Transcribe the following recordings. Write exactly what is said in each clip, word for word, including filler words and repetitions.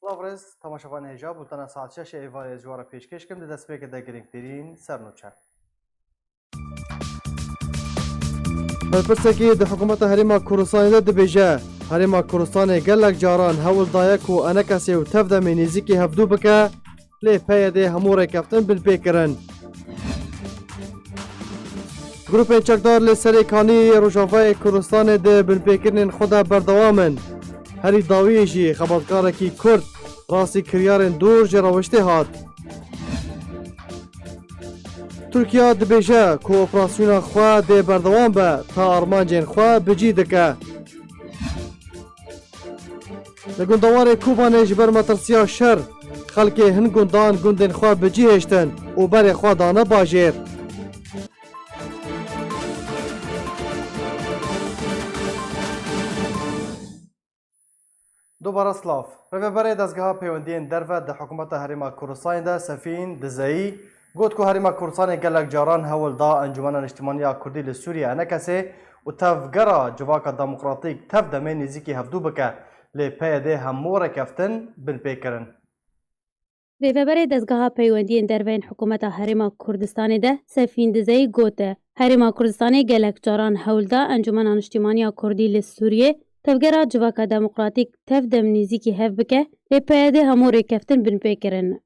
Silav rêz, temaşevanê hêja, bultena saet şeş ê êvarê ez ji we re pêşkêş kim, di destpêkê de girîngtirîn sernûçe. Berpirsekî di hikûmeta Herêma Kurdistanê de dibêje, Herêma Kurdistanê gelek caran hewl daye ku ENKSê û TEV-DEMê nêzîkî hevdû bike, lê PYD hemû rêkeftin binpê kirin. Grûpên çekdar li Serê Kaniyê yê Rojavayê Kurdistanê di binpêkirinên xwe de berdewam in. Herî dawiyê jî xebatkarekî Kurd rastî kiryarên dûr ji rewiştê hat. Tirkiye dibêje ku operasyona xwe dê berdewam be ta armancên xwe bi cî dike. Li gundewarê Kobanê ji ber metirsiya şer, xelkê hin gundan gundên xwe bi cî hêştin û berê xwe dane bajêr. Dubare silav. Rêveberê Dezgeha Peywendiyên Derve di Hikûmeta Herêma Kurdistanê de Sefîn Dizeyî got ku Herêma Kurdistanê gelek caran hewl da Encûmena Niştimaniya Kurdî li Sûriyê, ENKSê, û Tevgera Civaka Demokratîk, TEV-DEMê nêzîkî hevdû bike, lê PYD hemû rêkeftin binpê kirin. Rêveberê Dezgeha Peywendiyên Derve yên Hikûmeta Herêma Kurdistanê de Sefîn Dizeyî gote, Herêma Kurdistanê gelek caran hewl da Encûmena Niştîmaniya Kurdî li Sûriyê, Tevgera Civaka Demokratîk, TEV-DEM nêzîkî hev bike, lê PYD hemû rêkeftin binpê kirin.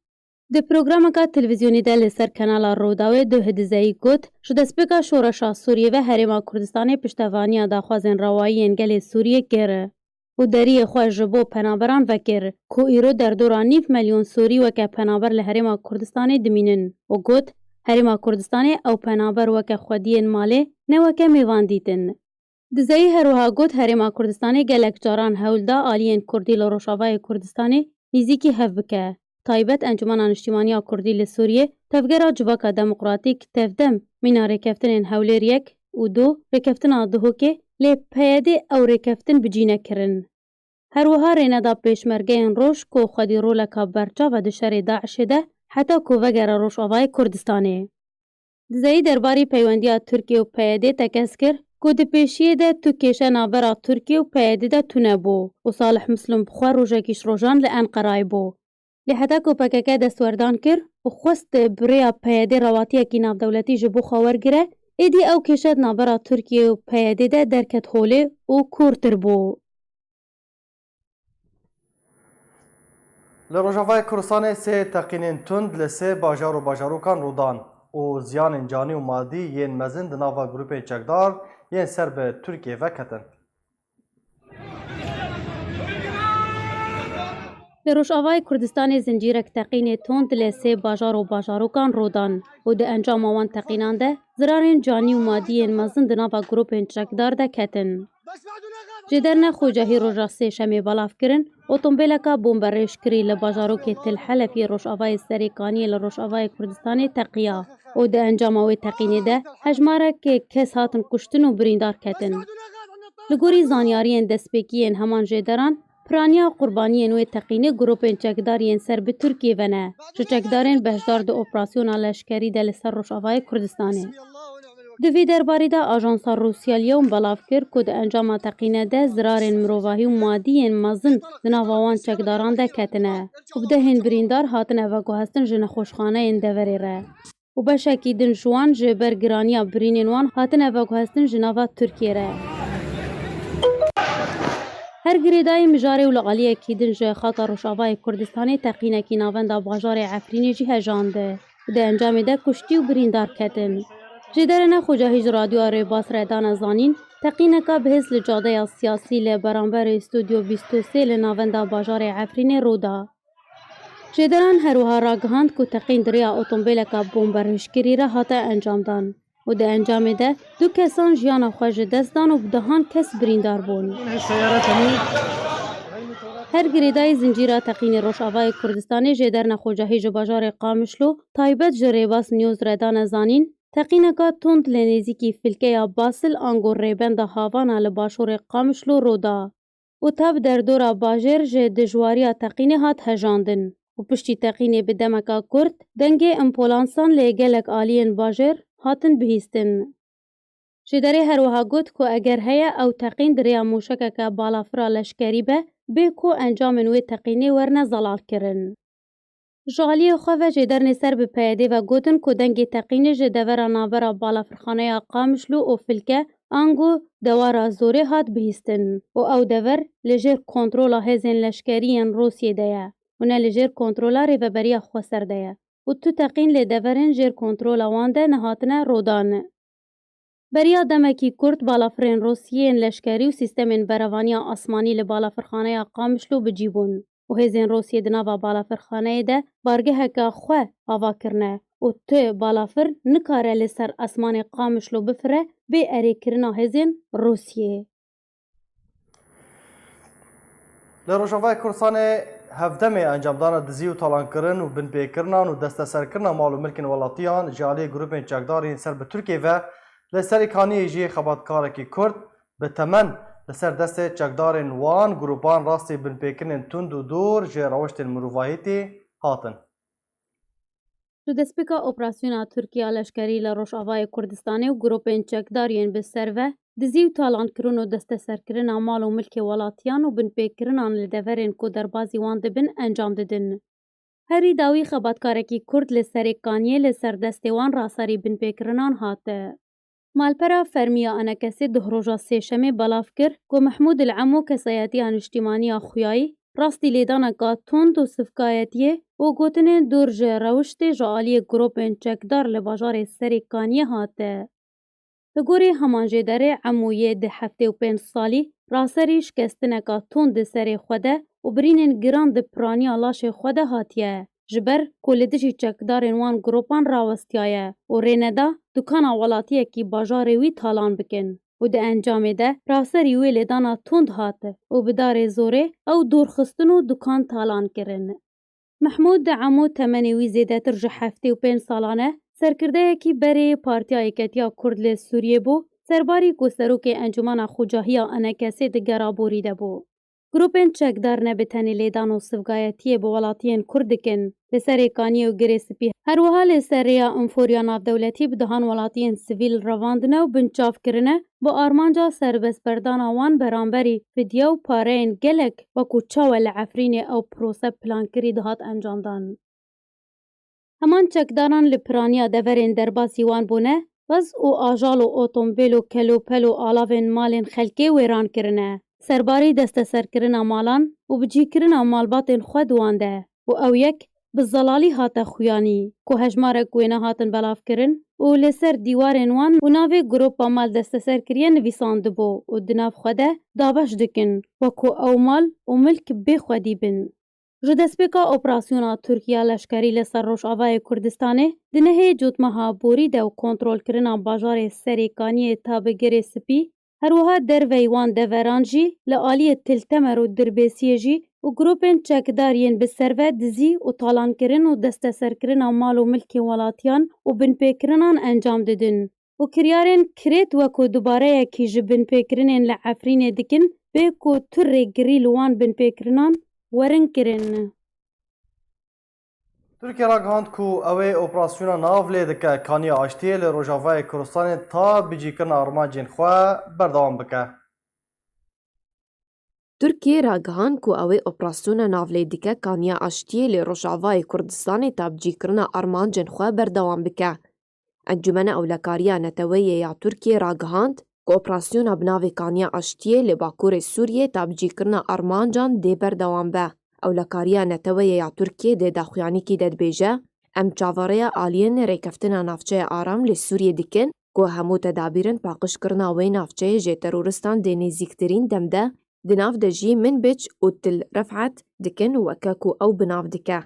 Di programeka televîzyonî de li ser kanala Rûdawê Duh Dizeyî got, ji destpêka şoreşa Sûriyê ve Herêma Kurdistanê piştevaniya daxwazên rewayî yên gelê Sûriyê kir û deriyê xwe ji bo penaberan vekir ku îro derdora nîv milyon Sûrî weke penaber li Herêma Kurdistanê dimînin û got, Herêma Kurdistanê ew penaber weke xwediyên malê, ne weke mêvan dîtin. Dizeyî her wiha got, Herêma Kurdistanê gelek caran hewl da aliyên Kurdî li Rojavayê Kurdistanê nêzîkî hev bike. Taybet Encûmena Niştîmaniya Kurdî li Sûriyê, Tevgera Civaka Demokratîk, TEV-DEM, mîna rêkeftinên Hewlêr yek û du, rêkeftina Duhokê, lê PYD ew rêkeftin bi cî nekirin. Her wiha rê neda pêşmergeyên roj ku xwedî roleka berçav e di şerê DAIŞê de, heta ku vegere Rojavayê Kurdistanê. Dizeyî derbarî peywendiya Tirkiye û PYDê tekez kir ku di pêşiyê de tu kêşe navbera Tirkiye û PYDê de tune bû û Salih Muslim bi xwe rojekî ji rojan li Enqerayê bû. Lê heta ku PKK destwerdan kir û xwest bi rêya PYDê rewatiyekî navdewletî ji bo xwe wergire, êdî ew kêşe di navbera Tirkiye û PYDê de derket holê û kûrtir bû. Li Rojavayê Kurdistanê sê teqînên tund li sê bajar û bajarokan rû dan û ziyanên canî û madî yên mezin di nava grûpên çekdar yên ser bi Tirkiyê ve ketin. Li Rojavayê Kurdistanê zincîrek teqînê tund li sê bajar û bajarokan rû dan û di encama wan teqînan de zirarên canî û madî yên mezin di nava grûpên çekdar de ketin. Ji derne Xocahî roja Sêşemê belav kirin, otombêleka bomberêjkirî li bajarokê Til Helef yê Rojavayê Serê Kaniyê li Rojavayê Kurdistanê teqiya û di encama wê teqînê de hejmarek kes hatin kuştin û birîndar ketin. Li gorî zanyariyên destpêkî yên heman jêderan, piraniya qurbaniyên wê teqînê grûpên çekdar yên ser bi Tirkiyê ve ne, ji çekdarên beşdar di operasyona leşkerî de li ser Rojavayê Kurdistanê. Di vî derbarî de Ajansa Rûsya Liyewm belav kir ku di encama teqîne de zirarên mirovahî û madî yên mezin di nava wan çekdaran de ketine û bi dehên birîndar hatine veguhestin ji nexweşxaneyên deverê re û beşekî din ji wan ji ber giraniya birînên wan hatine veguhestin ji nava Tirkiyê re. Her girêdayî mijarê û li aliyekî din ji xaka Rojavayê Kurdistanê teqînekî navenda bajarê Efrînê jî hejand. Di encamê de kuştî û birîndar ketin. Jêderê nexwecahî ji Radyoya Rêbas re dane zanîn, teqîneka bihêz li cadeya siyasî li beramberê Stûdyo bîst û sê li navenda bajarê Efrînê rû da. Jêderan her wiha ragihand ku teqîn di rêya otombêleka bomberhişkirî re hate encamdan û di encamê de du kesan jiyana xwe ji dest dan û bi dehan kes birîndar bûn. Her girêdayî zincîra teqînê Rojavayê Kurdistanê jêder nexwecahî ji bajarê Qamişlo taybet ji Rêbas News re dane zanîn, teqîneka tund li nêzîkî filkeya Basil ango rêbenda Havana li başûrê Qamişlo rû da. û tev derdora bajêr ji dijwariya teqînê hat hejandin û piştî teqînê bi demeka kurt dengê ambulansan lê gelek aliyên bajêr hatin bihîstin. Jêderê her wiha got ku eger heye ew teqîn di rêya mûşekeke balafira leşkerî be, bê ku encamên wê teqînê werine zelalkirin. Ji aliyê xwe ve jêdernê ser bi P Y D'ê ve gotin ku dengê teqînê ji devera navbera balafirxaneya Qamişlo û Filke ango dewara Zorê hat bihîstin û ew dever li jêr kontrola hêzên leşkerî yên Rûsiyê de ye û ne li jêr kontrola Rêveberiya Xweser de ye û tu teqîn li deverên jêr kontrola wan de nehatine rodan. Beriya demekî kurt balafirên Rûsiyê yên leşkerî û sîstemên berevaniya asmanî li balafirxaneya Qamişlo bi cî bûn û hêzên Rûsiyê di nava balafirxaneyê de bargeheke xwe ava kirine û tu balafir nikare li ser asmanê Qamişlo bifire bê erêkirina hêzên Rûsiyê. Li Rojavayê Kurdistanê hevdemê encamdana dizî û talankirin û binpêkirinan û desteserkirina mal û milkên welatiyan ji aliyê grûpên çekdar yên ser bi Tirkiyê ve li Serê Kaniyê jî xebatkarekî Kurd bi temen li ser destê çekdarên wan grûpan rastî binpêkirinên tund û dûr ji rewiştên mirovahîtî hatin. Ji destpêka operasyona Tirkiya leşkerî li Rojavayê Kurdistanê û grûpên çekdar yên bi ser ve dizî û talankirin û desteserkirina mal û milkê welatiyan û binpêkirinan li deverên ku derbazî wan dibin encam didin. Herî dawî xebatkarekî Kurd li Serê Kaniyê li ser destê wan raserî binpêkirinan hate. Malpera fermî ya ENKSê duh roja sêşemê belav kir ku Mehmûd El Emo kesayetiya niştîmaniya xuyayî rastî lêdaneka tund û sivkayetiyê û gotinên dûr ji rewiştê ji aliyê grûpên çekdar li bajarê Serê Kaniyê hate. Li gorî heman jêderê Emo yê di heftê û pênc salî raserî şikestineka tund di serê xwe de û birînên giran di piraniya laşê xwe de hatiye. Ji ber ku li dijî çekdarên wan grûpan rawestiyaye û rê neda dukana welatiyekî bajarê wî talan bikin û di encamê de raserî wê lêdana tund hat û bi darê zorê ew dûrxistin û dukan talan kirin. Mehmûd Emo temenê wî zêdetir ji heftê û pênc salan e, serkirdeyekî berê Partiya Yeketiya Kurd li Sûriyê bû, serbarî ku serokê Encûmena Xucahiya ENKSê di gera borî de bû. Grûpên çekdar ne bi tenê lêdan û sivgayetiyê bi welatiyên Kurd dikin. Li Serê Kaniyê û Girê Spî, her wiha li ser rêya Înforiya Navdewletî bi dehan welatiyên sivîl revandine û binçav kirine, bi armanca serbestberdana wan beramberî fidye û pareyên gelek, wekû çawa li Efrînê ew prose plankirî dihat encamdan. Heman çekdaran li piraniya deverên derbasî wan bûne, gaz û ajal û otomobîl û kelopel û alavên malên xelkê wêran kirine. Serbarî desteserkirina malan û bicîkirina malbatên xwe di wan de û ew yek bi zelalî hate xuyanî, ku hejmarek wêne hatin belavkirin û li ser dîwarên wan û navê grûpa mal desteserkiriyê nivîsandibû û di nav xwe de dabeş dikin, wekû ew mal û milk bê xwedî bin. Ji destpêka operasyona Tirkiya leşkerî li ser Rojavayê Kurdistanê di nehê Cotmeha borî de û kontrolkirina bajarê Serê Kaniyê ta bi Girê Spî, her wiha derveyî wan deveran jî li aliyê Til Temer û Dirbêsiyê jî û grûpên çekdar yên bi ser ve dizî û talankirin û desteserkirina mal û milkên welatiyan û binpêkirinan encam didin û kiryarên kirêt wekû dubareyekî ji binpêkirinên li Efrînê dikin, bê ku tu rêgirî li wan binpêkirinan werin kirin. Tirkiye ragihand ku ew ê operasyona nav lê dike Kaniya Aştiyê li Rojavayê Kurdistanê ta bicîkirina armancên xwe berdewam bike. Tirkiye ragihand ku ew ê operasyona nav lê dike Kaniya Aştiyê li Rojavayê Kurdistanê ta bicîkirina armancên xwe berdewam bike. Encûmena Ewlekariya Neteweyê ya Tirkiyê ragihand ku operasyona bi navê Kaniya Aştiyê li Bakurê Sûriyê ta bicîkirina armancan dê berdewam be. Ewlekariya Neteweyê ya Tirkiyê di daxuyanîkî de dibêje, Em çaverêya aliyên rêkeftina navçeya aram li Sûriyê dikin ku hemû tedabîrên paqijkirina wê navçeyê ji terorîstan di nêzîktirîn dem de di nav de jî Minbic û Til Refat dikin weke ku ew bi nav dike.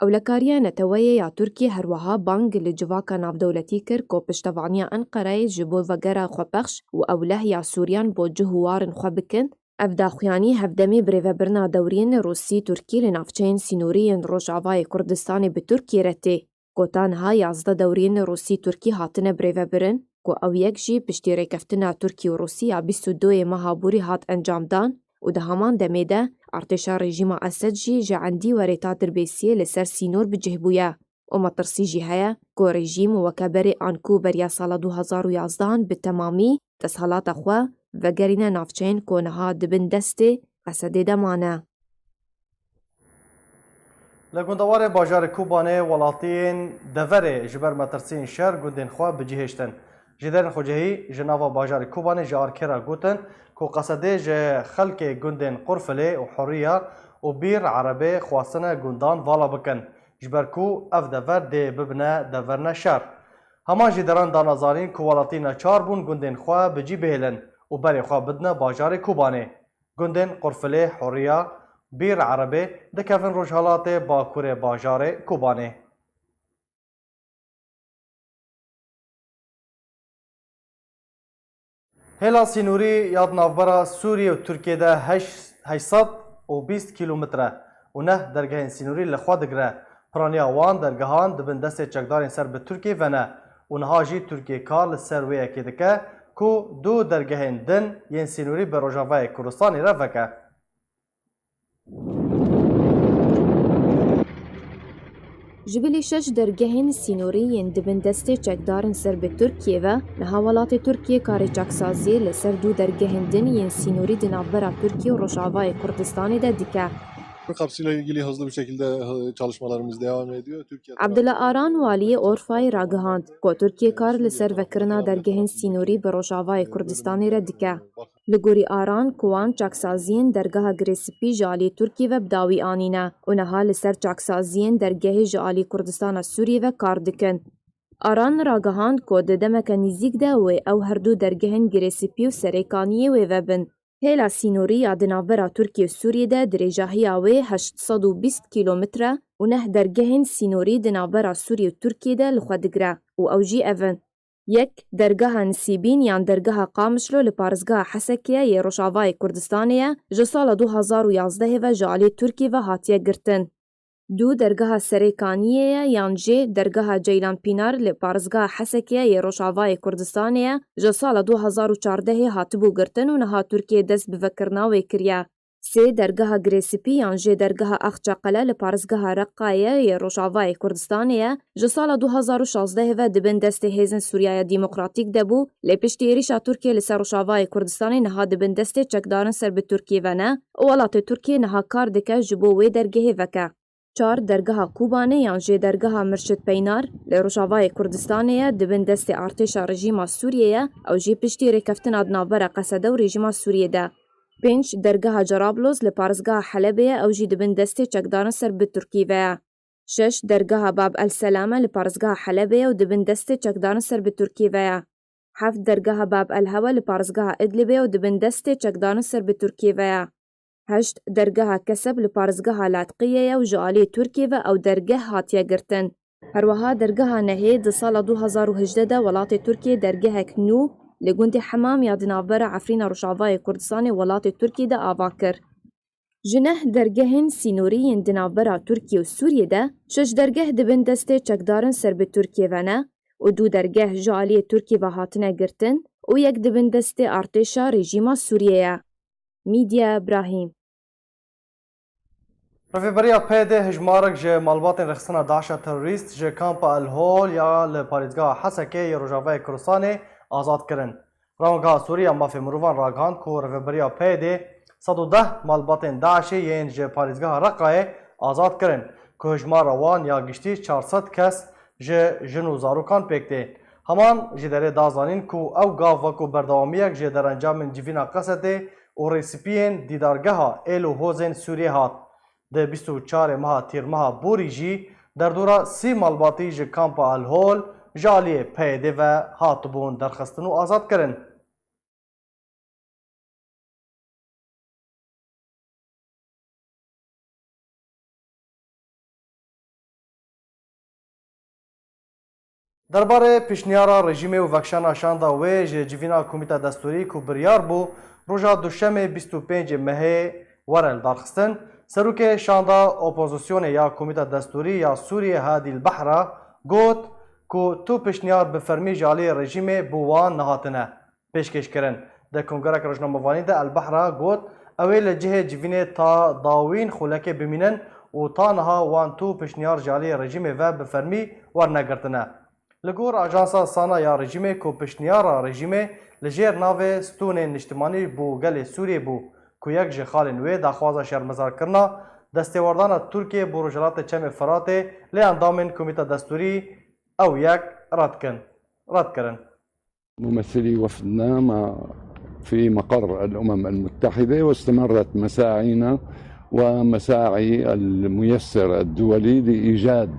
Ewlekariya Neteweyê ya Tirkiyê her wiha bang li civaka navdewletî kir ku piştevaniya Enqereyê ji bo vegera xwepexş û ewleh ya Sûriyan bo cih û warên xwe bikin. Ev daxuyanî hevdemê birêvebirina dewriyên Rûsî-Tirkî li navçeyên sînorî yên Rojavayê Kurdistanê bi Tirkiyê re tê. Ku ta niha yazdeh dewriyên Rûsî-Tirkî hatine birêvebirin, ku ew yek jî piştî rêkeftina Tirkî û Rûsî ya bîst û duyê meha borî hat encamdan û di heman demê de artêşa rejîma Esed jî ji Endîwerê ta Dirbêsiyê li ser sînor bi cih bûye û metirsî jî heye ku rejîm weke berê anku beriya sala du hezar û yazdehan bi temamî desthilata xwe vegerîne navçeyên ku niha di bin destê Qesedê de mane. Li gundewarê bajarê Kobanê welatiyên deverê ji ber metirsiyên şer gundên xwe bi cî hêştin. Jêderên xwecihî ji nava bajarê Kobanê ji Arkê re gotin ku Qesedê ji xelkê gundên Qurfilê û Huriya û Bîr Erebê xwestine gundan vala bikin, ji ber ku ev dever dê bibine deverine şer. Heman jêderan dane zanîn ku welatî neçar bûn gundên xwe bi cî bihêlin û berê xwe bidine bajarê Kobanê. Gundên Qurfilê, Huriya, Bîr Erebê dikevin rojhelatê bakurê bajarê Kobanê. Hêla sînorî ya di navbera Sûriyê û Tirkiyê de heşt, heşt sed û bîst kîlometre û neh dergehên sînorî li xwe digire. Piraniya wan dergehan di bin destê çekdarên ser bi Tirkiyê ve ne û niha jî Tirkiye kar li ser wê yekê dike ku du dergehên din yên sînorî bi Rojavayê Kurdistanê re veke. Ji bilî şeş dergehên sînorî yên di bin destê çekdarin ser bi Tirkiyê ve, niha welatê Tirkiyê karê çaksaziyê li ser du dergehên din yên sînorî di navbera Tirkiye û Rojavayê Kurdistanê de dike. Kapısıyla ilgili hızlı bir şekilde, hı, çalışmalarımız devam ediyor. Türkiye Abdullah Aran, waliyê Orfayê ragihand ku Tirkiye kar li ser vekirina dergehên sînorî bi Rojavayê Kurdistanê re dike. Li gorî Aran, ku wan çaksaziyên dergeha Girê Spî ji alî Tirkiyê ve bi dawî anîne û niha li ser çaksaziyên dergehê ji alî Kurdistana Sûriyê ve kar dikin. Aran ragihand ku di demeke nîzîk de wê ew her du dergehên Girê Spî û Serêkaniyê wê vebin. Hêla sînorî ya di navbera Tirkiye û Sûriyê de dirêjahiya wê heşt sed û bîst kîlometre û neh dergehên sînorî di navbera Sûriyê û Tirkiyê de li xwe digire û ew jî ev in. Yek, dergeha Nisîbîn yan dergeha Qamişlo li parêzgeha Hesekê yê Rojavayê Kurdistanê ye, ji sala du hazar û yazdehê ve ji alî Tirkiyê ve hatiye girtin. Du, dergeha Serêkaniyê ye yan jî dergeha Ceylan Pînar li parêzgeha Hesekê yê Rojavayê Kurdistanê ye, ji sala du hazar û çardehê hatibû girtin û niha Tirkiye dest bi vekirina wê kiriye. Sê, dergeha Girê Spî yan jî dergeha Axçaqele li parêzgeha Reqayê yê Rojavayê Kurdistanê ye, ji sala du hazar û şazdehê ve di bin destê Hêzên Sûriyeya Demokratîk de bû, lê piştî êrîşa Tirkiyê li ser Rojavayê Kurdistanê niha di bin destê çekdarin ser bi Tirkiyê ve ne û welatê Tirkiyê niha kar dike ji bo wê dergehê veke. Çar, dergeha Kobanê yan jî dergeha Mirşid Peynar li Rojavayê Kurdistanê ye, di bin destê artêşa rejîma Sûriyê ye, ew jî piştî rêkeftina di navbera Qesede û rejîma Sûriyê de. Pênc, dergeha Cerablos li parêzgeha Helebê ye, ew jî di bin destê çekdarin ser bi Tirkî ve ye. Şeş, dergeha Bab el Selame li parêzgeha Helebê ye û di bin destê çekdarin ser bi Tirkî ve ye. Heft, dergeha Bab el Hewe li parêzgeha Idlibê ye û di bin destê çekdarin ser bi Tirkî ve ye. Heşt, dergeha Keseb li parêzgeha Latqiyê ye û ji alî Tirkiyê ve ew dergeh hatiye girtin. Herweha dergeha Nehê di sala du hazar û hejdeh de welatê Tirkiyê dergehek nû li gundê Hemam ya di navbera Efrîna Rojavayê Kurdistanê welatê Tirkiyê de ava kir. Ji neh dergehên sînorî yên di navbera Tirkiye û Sûriyê de şeş dergeh di bin destê çekdarin ser bi Tirkiyê ve ne û du dergeh ji aliyê Tirkiyê ve hatine girtin û yek di bin destê artêşa rejîma Sûriyê ye. Mîdya Brahîm. Rêveberiya P Y D hejmarek ji malbatên rêxistina DAIŞa terorîst ji kampa El Hol ya li parêzgeha Hesekê yê Rojavayê Kurdistanê azad kirin. Rewanga Sûrî ya Mafê Mirovan ragihand ku Rêveberiya P Y D sed û deh malbatên DAIŞê yên ji parêzgeha Reqayê azad kirin, ku hejmara wan ya giştî çar sed kes ji jin û zarokan pêk tê. Heman jêderê da zanîn ku ew gav wekû berdewamiyek ji derencamên civîna Qesedê û Rêspiyên dîdargeha êl û hozên Sûriyê hat. Di bîst û çarê meha Tîrmeha borî jî derdora sî malbatî ji kampa El Hol ji aliyê P Y D ve hatibûn derxistin û azad kirin. Derbarê pişniyara rejîmê û vekişana şanda wê ji civîna Komîta Destûrî ku biryar bû roja Duşemê bîst û pêncê mehê were lidarxistin, serokê şanda opozisyonê ya Komîta Destûrî ya Sûriyê Hadî El Behra got ku tu pişniyar bi fermî ji alî rejîmê bo wan nehatine pêşkêşkirin. Di kongreka rojnamevanî de El Behra got, ew ê li cihê civînê ta dawîn xulekê bimînin û ta niha wan tu pişniyar ji alî rejîmê ve bi fermî wernegirtine. Li gor ajansa Sana ya rejîmê ku pişniyara rejîmê li jêr navê Stûnên Niştimanî bo gelê Sûriyê bû, ku yek ji xalên wê daxwaza şermezarkirina destêwerdana Tirkiyê bo Rojhilatê Çemê Firatê lê endamên Komîta Destûrî ew yek red kin, red kirin. ممثلي وفدنا مع، في مقر الأمم المتحدة، واستمرت مساعينا ومساعي الميسر الدولي لإيجاد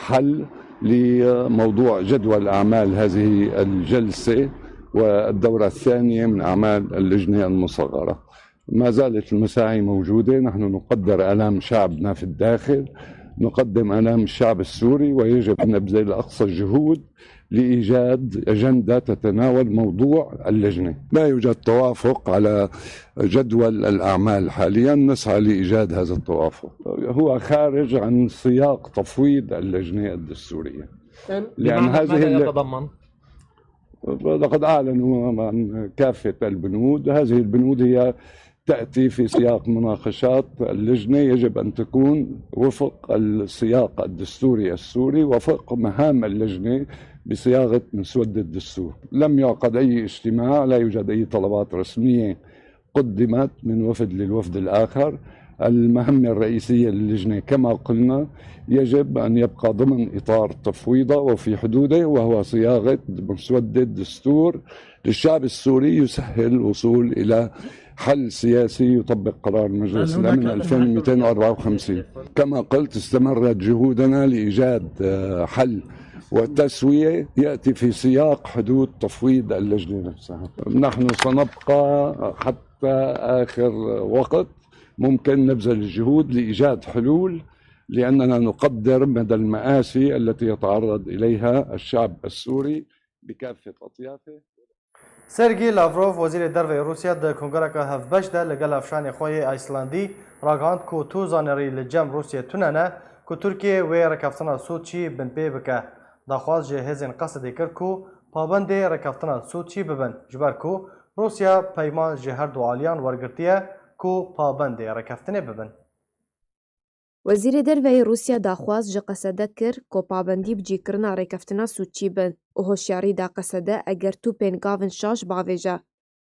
حل لموضوع جدول أعمال هذه الجلسة والدورة الثانية من أعمال اللجنة المصغرة. ما زالت المساعي موجودة. نحن نقدر آلام شعبنا في الداخل، نقدم آلام الشعب السوري، ويجب أن نبذل أقصى الجهود لإيجاد أجندة تتناول موضوع اللجنة. لا يوجد توافق على جدول الأعمال حاليًا، نسعى لإيجاد هذا التوافق. هو خارج عن سياق تفويض اللجنة الدستورية. لأن بمعنى هذه ماذا ال- يتضمن؟ لقد أعلنوا عن كافة البنود. هذه البنود هي تأتي في سياق مناقشات اللجنة، يجب أن تكون وفق السياق الدستوري السوري، وفق مهام اللجنة بصياغة مسودة الدستور. لم يعقد أي اجتماع، لا يوجد أي طلبات رسمية قدمت من وفد للوفد الآخر. المهمة الرئيسية للجنة كما قلنا يجب أن يبقى ضمن إطار تفويضه وفي حدوده، وهو صياغة مسودة دستور للشعب السوري يسهل الوصول إلى حل سياسي يطبق قرار مجلس الأمن ألفين ومئتين وأربعة وخمسين. كما قلت، استمرت جهودنا لإيجاد، آه، حل وتسوية يأتي في سياق حدود تفويض اللجنة نفسها. نحن سنبقى حتى آخر وقت ممكن نبذل الجهود لإيجاد حلول، لأننا نقدر مدى المآسي التي يتعرض إليها الشعب السوري بكافة أطيافه. Sergî Lavrov, Wezîrê Derve yê Rûsya, di kongreka hevbeş de li gel hevşanê xwe yê Îslandî ragihand ku tu zanyarî li cem Rûsiyê tune ne ku Tirkiye wê rêkeftina Sûçî binpê bike. Daxwaz ji hêzên Qesedê kir ku pabendê rêkeftina Sûçî bibin, ji ber ku Rûsya peyman ji her du aliyan wergirtiye ku pabendê rêkeftinê bibin. Wezîrê Derve yê Rûsya daxwaz ji Qesede kir ku pabendî bi cîkirina rêkeftina Sûçî bin û hoşyarî da Qesede eger tu pêngavên şaş bavêje.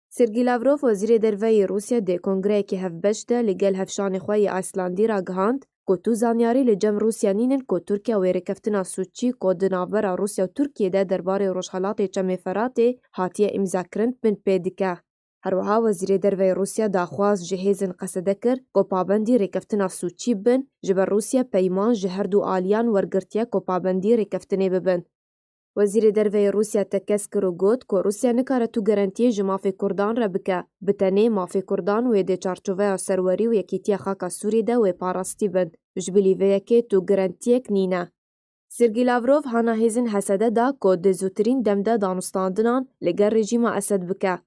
Sergî Lavrov, Wezîrê Derve yê Rûsya dê kongreyekî hevbeş de li gel hevşanê xwe yê Îslandî ragihand ku tu zanyarî li cem Rûsya nînin ku Tirkiye wê rêkeftina Sûçî ku di navbera Rûsya û Tirkiyê de derbarê Rojhelatê Çemê Feratê hatiye îmzakirin binpê dike. Her wiha Wezîrê Derve yê Rûsya daxwaz ji hêzên Qesede kir ku pabendî rêkeftina Sûçî bin, ji ber Rûsya peyman ji her du aliyan wergirtiye ku pabendî rêkeftinê bibin. Wezîrê Derve yê Rûsya tekez kir û got ku Rûsya nikare tu garantiyê ji mafê Kurdan re bike, bi tenê mafê Kurdan wê di çarçoveya serwerî û yekîtiya xaka Sûriyê de wê parastî bin. Ji bilî vê yekê tu garantiyek nîne. Sergî Lavrov hana hêzên Hesede da ku di zûtirîn dem de danûstandinan li gel rejîma Esed bike.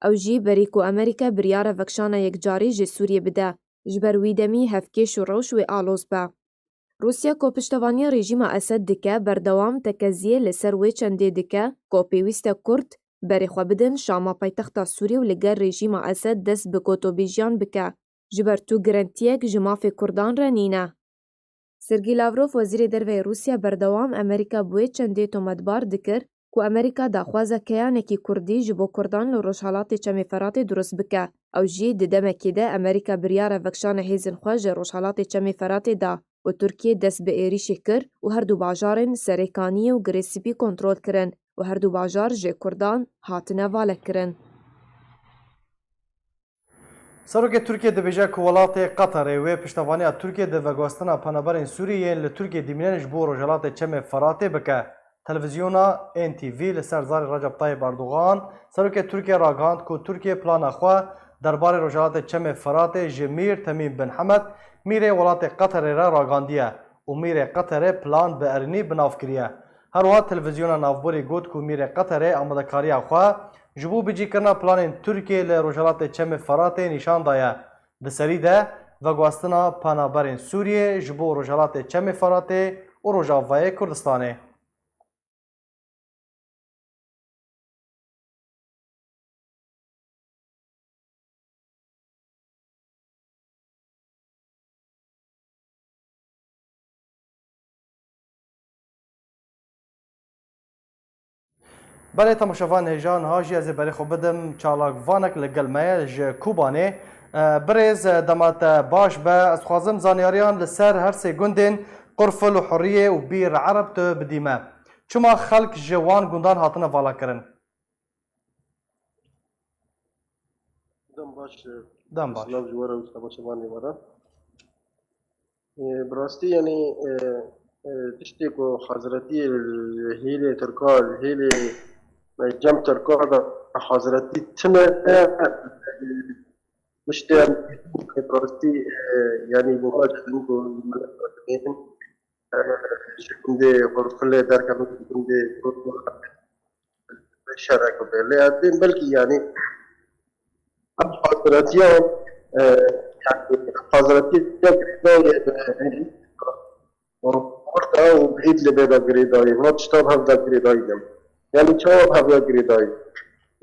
Ew jî berî ku Amerîka biryara vekişana yekcarî ji Sûriyê bide, ji ber wî demî hevkêş û rewş wê aloz be. Rûsya ku piştevaniya rejîma Esed dike, berdewam tekeziyê li ser wê çendê dike ku pêwîst e Kurd berê xwe bidin Şama paytexta Sûriyê û li gel rejîma Esed dest bi gotûbêjiyan bike, ji ber tu girentiyek ji mafê Kurdan re nîne. Sergî Lavrov, Wezîrê Derve yê Rûsya, berdewam Amerîka bi wê çendê tometbar dikir ku Amerîka daxwaza keyanekî Kurdî ji bo Kurdan li Rojhelatê Çemê Feratê durust bike. Ew jî di demekê de Amerîka biryara vekişana hêzên xwe ji Rojhelatê Çemê Feratê da û Tirkiye dest bi êrîşê kir û her du bajarên Serê Kaniyê û Girê Spî kontrol kirin û her du bajar ji Kurdan hatine valekirin. Serokê Tirkiyê dibêje ku welatê Qeterê wê piştevaniya Tirkiyê di veguhestina penaberên Sûrî yên li Tirkiyê dimînin ji bo Rojhelatê Çemê Feratê bike. Televîzyona N T V li ser zarê Recep Tayyip Erdogan, Serokê Tirkiyê ragihand ku Tirkiye plana xwe derbarê Rojhelatê Çemê Feratê ji Mîr Temîm bin Hemed, Mîrê welatê Qeterê re ragihandiye û Mîrê Qeterê plan bi erênî bi nav kiriye. Her wiha televîzyona navborî got ku Mîrê Qeterê amadekariya xwe ji bo bicîkirina planên Tirkiyê li Rojhelatê Çemê Feratê nîşan daye. Di serî de veguhestina penaberên Sûriyê ji bo Rojhelatê Çemê Feratê û Rojavayê Kurdistanê. Belê temaşevan hêja, niha jî ez ê berê xwe bidim çalakvanek li gel me ye ji Kobanê. E, birêz, e, dema te baş be, ez dixwazim zanyariyan li ser her sê gundên Qurfil û Huriyê û Bîr Ereb tu bidî me. Çima xelk ji wan gundan hatine valakirin? Dem baş, e, Dem baş. Silav ji we re û ji temaşevanê we re. E, bi rastî, yanî, e, e, tiştê ku hazretî li hêlê Tirka, li hêlê, e, cem Tirka de hazretî tune, e, tiştê em bi rastî, e, yanî, bi xwe dibin ku, e, ji gundê Qurfilê derkevin, ji gundê Qurfilê şerek bibe. Lê ez dêm belkî, yanî, ev haziretiya, e, yanî, haziretiya girêdayî, e, orta û Îdlibê de girêdayî, va tişta bi hev de girêdayî de. Yanî, çawa bi hev de girêdayî?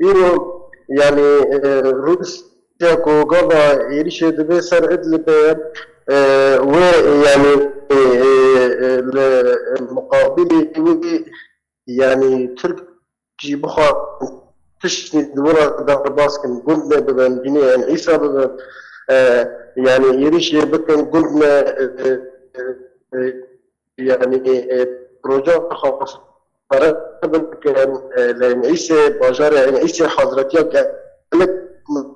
Îro, yanî, e, Rûsya ku gava êrîşê dibe ser Îdlibê, e, wê, yanî, e, e, e, li muqabilê wê, yanî, Tirk jî bixwazin tiştî di wir re derbas kin, gund ne bibin, bînê en Îsa bibin, e, yanî êrîşê bikin, gund ne, e, e, e, yanî, e, proje xwe pere bikin, e, li en Îsê, bajarê en Îsê hazretiya gelek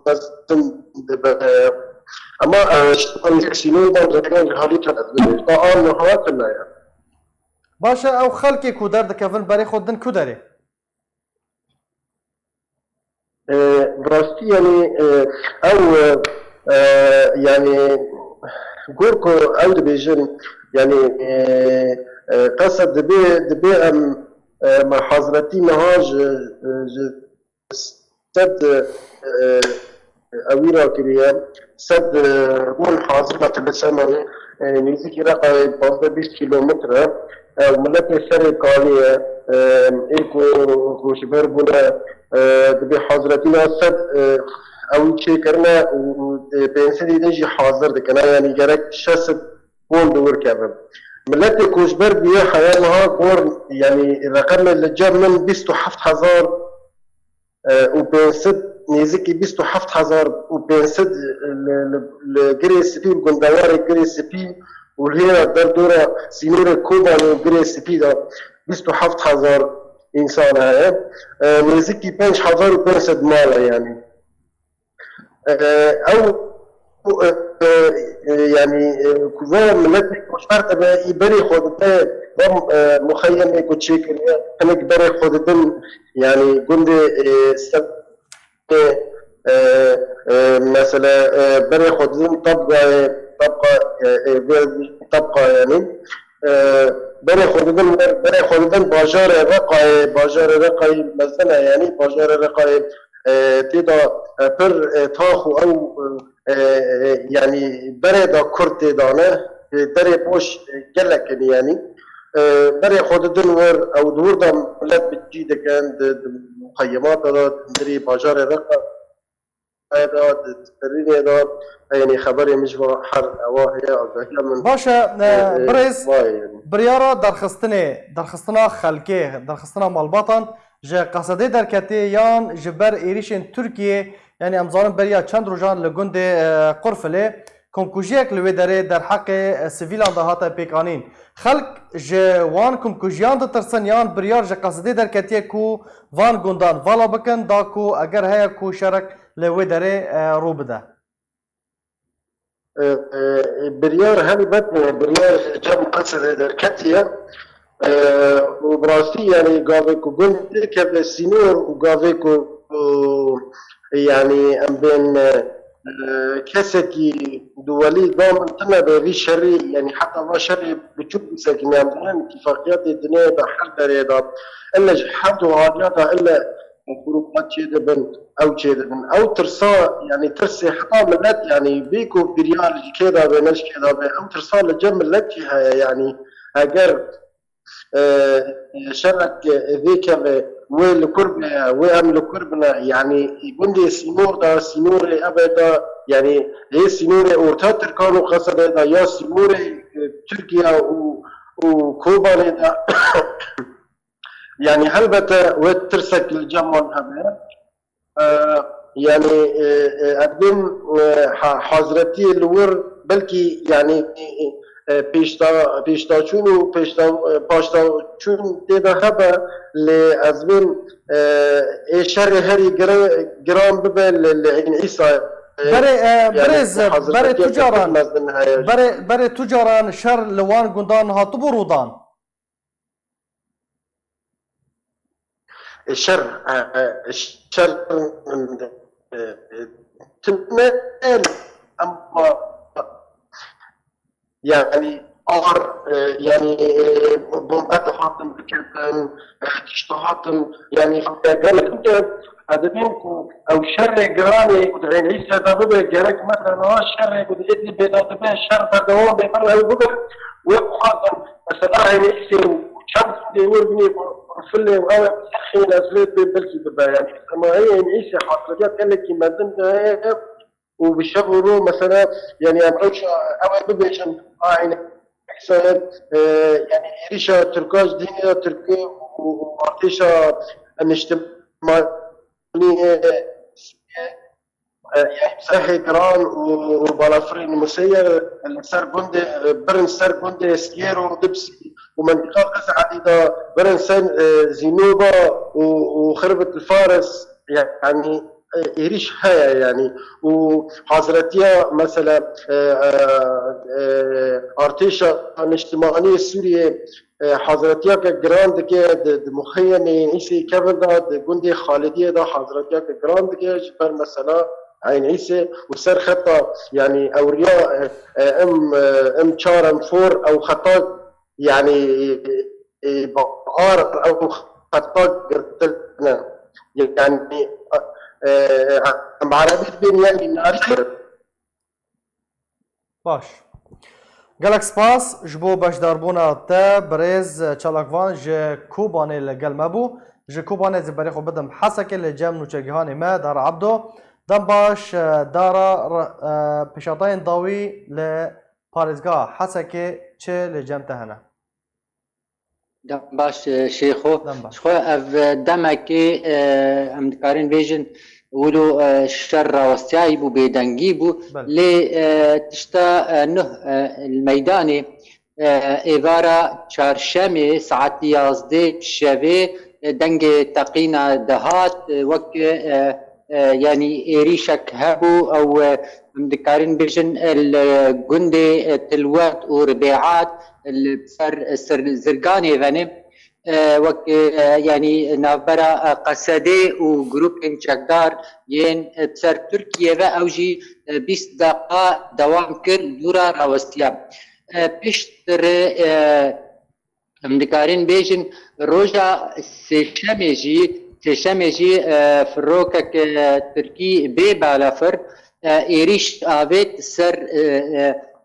mezin dibe. Ama, e, ji sînordan rêyan ji halî tune. Ta an niha tune ye. Baş e, ew xelkê ku derdikevin berê xwe didin ku derê? E, bi rastî, yanî, e, ew, e, e, yanî, gor ku ew dibêjin, yanî, e, e, qesa dibê, dibê em, e, me hazretî niha ji, ji sed, e, ewî rakiriye, sed, e, bûn hazir me tibisema, e, nêzîkî Reqayê pazdeh bîst kîlometre, e, miletê serê kalê ye, e, ê ku, ku ji ber bûne, e, dibê hazretîna sed, e, ew çêkirine û, û, e, pênc sedî din jî hazir dikine, yanî gerek şeş sed bûn di wir kevin. Miletê ku ji ber bûye heya niha gor, yanî reqemê li cem min bîst û heft hezar, e, û pênc sed, nêzîkî bîst û heft hezar û pênc sed li, li, li Girê Spî û gundewarê Girê Spî û li hêra derdora sînorê Kobanê û Girê Spî de bîst û heft hezar însan heye. E, nêzîkî pênc hezar û pênc sed mal e, yanî. E, ew, e, e, e, yanî, e, ku va miletê koçber dibe, î berê xwe dide, va, e, muxeyemê ku çêkiriye, hinek berê xwe didin, yanî gundê, e, ser, e, e, mesela, e, berê xwe didin tabgayê, tabqa, e, e, vê tabqa, yanî, e, berê xwe didin, berê xwe didin bajarê Reqayê, bajarê Reqayê mezin e, yanî bajarê Reqayê, e, tê de, e, pir, e, tax û ew, e, e, yanî berê de kurd tê de ne, e, derê boş, e, gelek in, yanî, e, berê xwe didin wir, ew di wir de milet bi cî dikin, di, di muqeyemata de, di hundirê bajarê Reqayê de, di Tirînê de, yanî xeberê min ji va her ewa heye, agahiya min, Baş e, e, e, e, birêz, vay, yanî. Biryara derxistinê, derxistina xelkê, derxistina malbatan ji qesedê derketiye yan ji ber êrîşên Tirkiyê, yanî em zanin beriya çend rojan li gundê, e, Qurfilê, komkujiyek li wê derê derheqê, e, sivîlan de hate pêkanîn. Xelk ji wan komkujiyan ditirsin yan biryar ji qesedê derketiye ku van gundan vala bikin, da ku eger heye ku şerek li wê derê, e, rû bide? E, e, biryar helbet, e, biryar cem qesedê derketiye. E, û bi rastî, yanî, gavê ku gund keve sînor û gavê ku, e, yanî, em bên, e, e, kesekî duwelî da min tune be vî şerî, yanî, heta va şerî biçûk bisekine, em dibin îtîfaqiyatê dinê de her derê de, elle ji her du aliya de, elle grûpa çêdibin, ew çêdibin. Ew tirsa, yanî tirsê heta milet, yanî bê ku biryar ji kê de be, ne ji kê de be, ew tirsa li cem milet jî heye, yanî eger, e, şerek, e, vê keve wê li kur be, wê em li kur bine, yanî gundê sînor de, sînorê eve de, yanî hê sînorê orta Tirkan û Qesedê de ya sînorê, e, Tirkiye û, û Kobanê de, Yanî helbete wê tirsek li cem wan hebe. E, Yani, e, e, ev din, e, ha-, hazretiyê li wir belkî, yani, e, e, pêşda-, pêşdaçûn û pêşda-, e, paşdaçûn tê de hebe, lê ez bên, e, ê şerê herî gire-, giran bibe li, li Eyn Îsa. E, Berê, e, yani, birêz, berê hazretiya tu caran, mezin heye. Berê, berê tu caran şer li wan gundan hatibû rûdan? E, şer, e, e, şer, e, e, tune, ama, yani, ar, e, yani, e, bombe dihatin diketin, e, tişt dihatin, yani, gelek, e, ez dibêm ku ew şerê giranê ku di Eyn Îsa de bibe, gerek mesela niha şerê ku di Idlibê de dibe, şer berdewam bê, ber ew bibe, wê ku hatin, mesela, Eyn Îsê û çend gundê wir binê ku Rifilê û ew ê Serxê Nezirê bê, belkî bibe, yani, sema heye Eyn Îsê haziriyat gelekî mezin de heye, û bi şev û rû, mesela, yani, em rewşa ew ê bibêjin, a, Eyn Îsa, e, yani, êrîşa Tirka ji dînê de Tirkî û, û artêşa niştimanî, e, Sûriyê, e, yani, Serhê Giran û, û balafirên Museyir li ser gundê, e, birin ser gundê Siyêr û Dibsî û mentiqa Qes'edî de birin ser, e, Zînoba û, û Xirbit li Faris, yani, e, êrîş heye, yani, û hazretiya, mesela, e, e, e, artêşa niştimanî Sûriyê, e, hazretiyeke giran dike di, di muxeyemê Îsê kevin de, di gundê Xalidiyê de hazretiyeke giran dike ji ber mesela Eyn Îsê û ser xeta, yani, ewriya, e, e, em, e, em çar em for ew xeta, yani, e, e, ar ew xeta girtine. Yani, e, em erebî dibên, yani, nalê. Baş. Gelek spas ji bo beşdarbûna te, birêz çalakvan ji Kobanê li gel me bû. Ji Kobanê zî berê xwe bidim Hesekê, li cem nûçegihanê me, Dara Ebdo. Dem baş, e, Dara, e, pêşatayên dawî li parêzgeha Hesekê çi li cem te hene? Dem baş, e, Şêxo. Dem baş. Ji xwe ev, e, demekê, e, em dikarin bêjin, wilo, e, şer rawestiyayî bû, bêdengî bû. Belê. Lê, e, tişta, e, nuh, e, li meydanê, e, êvara çarşemê saetî yazdê şevê, e, dengê teqîna dihat, e, wek, e, e, yanî êrîşek hebû, ew, e, em dikarin bêjin, e, li gundê, e, Tilwert û Ribêat, e, li ser, e, ser Zirganê venê, e, wek, e, yanî navbera, e, Qesedê û grûpên çekdar yên, e, ser Tirkiye ve ew jî, e, bîst deqa dewam kir, dûra rawestiya. E, piştre, e, Em dikarin bêjin roja sêşemê jî, sêşemê jî, e, firokek, e, tirkî bê balafir, e, êrîş avêt ser, e,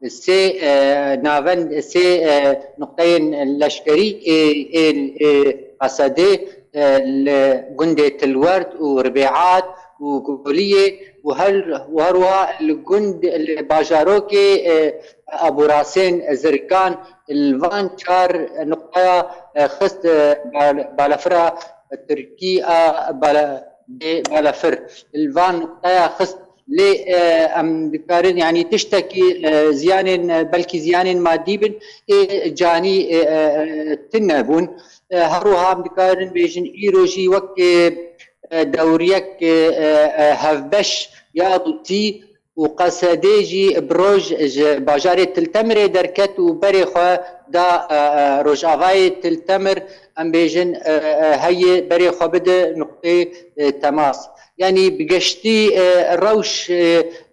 e, sê, e, navend, sê, e, nuqteyên leşkerî ê, ê, ê Qesedê, e, li gundê Tilwert û Ribêat û Goliyê û her, û her wiha li gund, li bajarokê, e, Aborasên Zirkan, li van çar nuqteya, e, xist, e, bal-, balafira tirkî a bala-, bê balafir. Li van nuqteya xist. Lê, e, em dikarin, yanî tiştekî, e, ziyanên, e, belkî ziyanên madî bin, ê canî, e, e, e, tune bûn. E, her wiha em dikarin bêjin, îro jî wek, e, e, dewriyek, e, e, e, hevbeş ya Rûsî û Qesedê jî bi roj ji bajarê Til Temirê derket û berê xwe da, e, e, rojavayê Til Temir, em bêjin, e, e, heye berê xwe bide nuqtê, e, temas. Yanî bi geştî, e, rewş, e,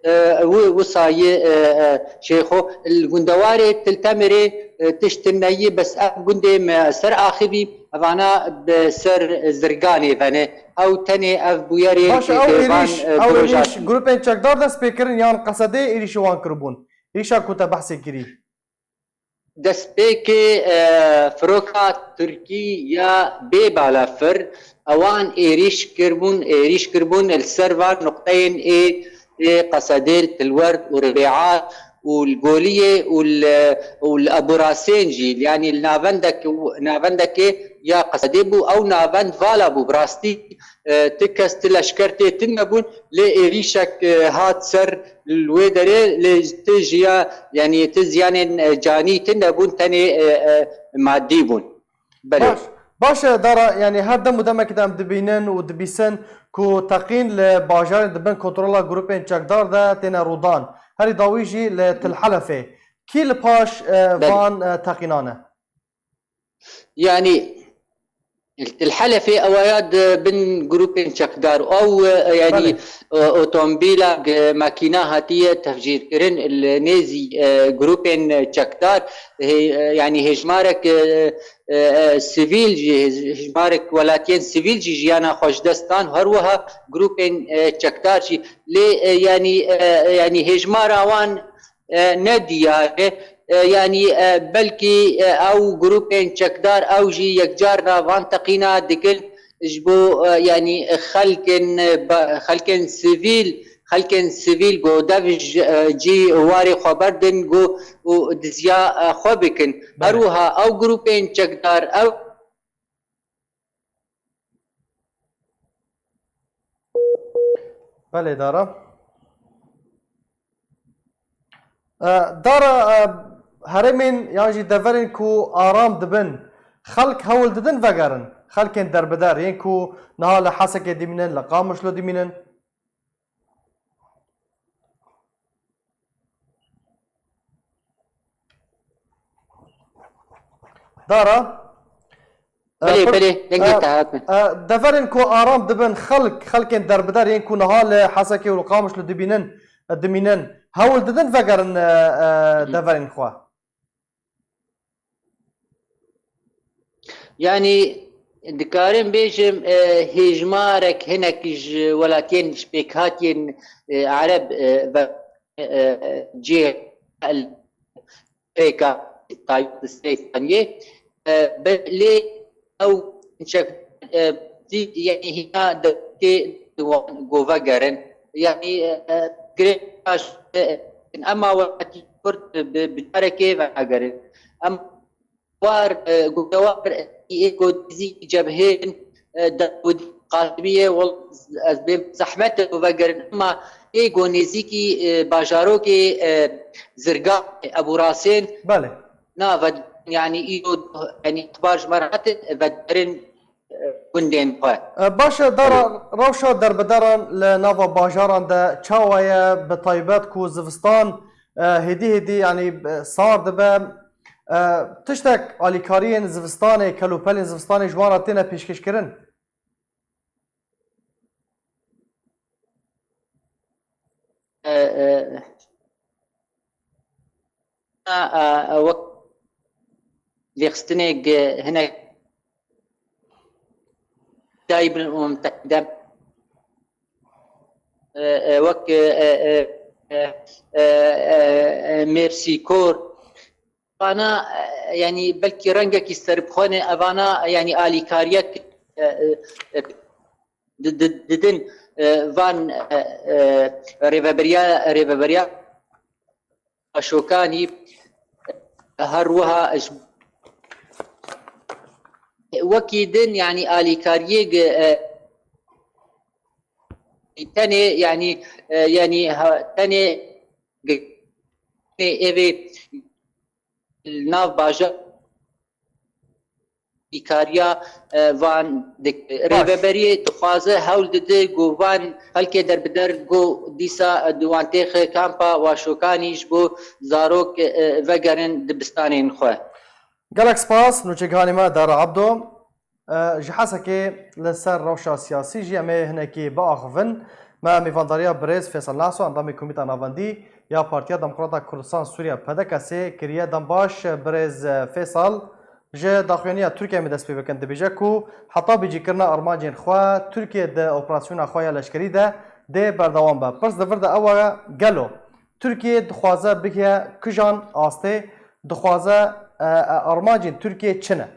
e, wi-, wisa ye, e, e, Şêxo, li gundewarê Til Temirê, e, tişt tune ye, bes ev gundê me ser axivî, evana bi ser Zirganê vene. Ew tenê ev bûyerê Baş, ew êrîş, ew êrîş grûpên çekdar dest pê kirin yan Qesedê êrîşî wan kiribûn? Êrîşa ku te behsê kirî? Destpêkê, e, firoka Tirkî ya bê balafir, ewan êrîş kirbûn, êrîş kirbûn li ser van nuqteyên ê, ê Qesedê, Tilwert û Ribêat û li Goliyê û li, û li Eburasên jî, yanî li navendek, navendekê ya Qesedê bû, ew navend vala bû, bi rastî, e, ti kes, ti leşker tê tune bûn, lê êrîşek, e, hat ser li wê derê, lê ti jiya, yanî ti ziyanên, e, canî tune bûn, tenê, e, e, madî bûn. Belê. Baş, baş e, Dara, yanî her dem û demekî de em dibînin û dibîsin ku teqîn li bajarên di bin kontrola grûpên çekdar de têne rûdan. Herî dawî jî li Til Helefê. Kî li paş, e, Belê. van, e, teqînan e? Yanî, Til Helefê ew ya di bin grûpên çekdar. Ew, e, yanî, Belê. e, otomobîla, e, makîna hatiye tefcîrkirin li nêzî, e, grûpên çekdar. Hê-, e, yanî hêjmarek, e, e, e, sivîl jî, hêj-, hêjmarek welatiyên sivîl jî jiyana xwe ji dest dan. Her wiha grûpên, e, çekdar jî. Lê, e, yanî, e, yanî hêjmara wan, e, ne diyar e. E, yanî, e, belkî, e, ew grûpên çekdar ew jî yekcar na van teqîna dikin ji bo, e, yanî xelkên, e, ba-, xelkên sivîl, xelkên sivîl ku dev ji, e, cî warê xwe berdin ku û diziya, e, xwe bikin. Belê. Her wiha ew grûpên çekdar ew Belê, Dara. E, Dara, e, herêmên yan jî deverên ku aram dibin, xelk hewl didin vegerin? Xelkên derbider, yên ku niha li Hesekê dimînin, li Qamişlo dimînin? Dara. Belê, E, pir-, belê, dengê e, te hat min. E, deverên ku aram dibin, xelk, xelkên derbider yên ku niha li Hesekê û li Qamişlo dibînin, e, dimînin, hewl didin vegerin, e, e, Hı. deverên xwe? Yanî, dikarim bêjim, e, hêjmarek hinek ji welatiyên, ji pêkhatiyên, e, Ereb, e, ve, e, e, cihê el-, pêka taybet sê saniyê, e, be-, lê ew çek, e, dî, yanî hîna dewletê di wan gove gerin. Yanî, e, girê baş, e, ema welatî Kurd bi, bi carekê vegerin. Em war, e, gundewar, e, ê ku dizî cebhên, e, Dawudî Qasimiyê, wal-, ez bêm zehmet e ku vegerin, ema ê ku nêzîkî, e, bajarokê, e, Zirga, Ebu Rasên, Belê. na ve, yanî îro, yanî ixtibar ji me re hatin, e, vedigerin, e, gundên xwe. E, baş e, Dara, Belê. rewşa derbideran li nava bajaran de çawa ye, bi taybet ku zivistan, e, hêdî hêdî, yanî, e, sar dibe, e, tiştek alîkariyên zivistanê, kelûpelên zivistanê ji wan re têne pêşkêşkirin? E, e, a, a, a, wek lêxistinê ge-, hinek dayî bin û mutehîde, e, e, wek, e, e, e, e, e, e, e, Mêrsîkor, Evana, e, yanî belkî rengekî serbixwe ne, evana, yanî alîkariyek, e, e, e, di-, di-, didin, e, van, e, e, rêveberiya, rêveberiya Şokanî, e, her wiha ji wekî din, yanî alîkariyê ge-, e, tenê, yanî, e, yanî ha-, tenê ge-, evê li nav bajar alîkariya, e, van dik-, Baş. Rêveberiyê dixwaze hewl dide ku van xelkê derbider ku dîsa, e, di wan têxe kampa Waşokanî ji bo zarok, e, vegerin dibistanên xwe. Gelek spas, nûçegihanê me Dara Abdo. E, ji Hesekê li ser rewşa siyasî jî em ê hinekî biaxivin. Me mêvandariya birêz Fêsal Naso, endamê Komîta Navendî ya Partiya Demokrata Kurdistan Sûriye, P D K S'ê, kiriye. Dem baş, birêz Fêsal. Ji daxuyaniya Tirkiyeyê me dest pê bikin. Dibêje ku heta bêjîkirina armancên xwe, Tirkiye di operasyona xwe ya leşkerî de dê berdewam be. Pirs di vir de ew e, gelo Tirkiye dixwaze bigihe kijan astê, dixwaze, e, e, armancên Tirkiye çi ne?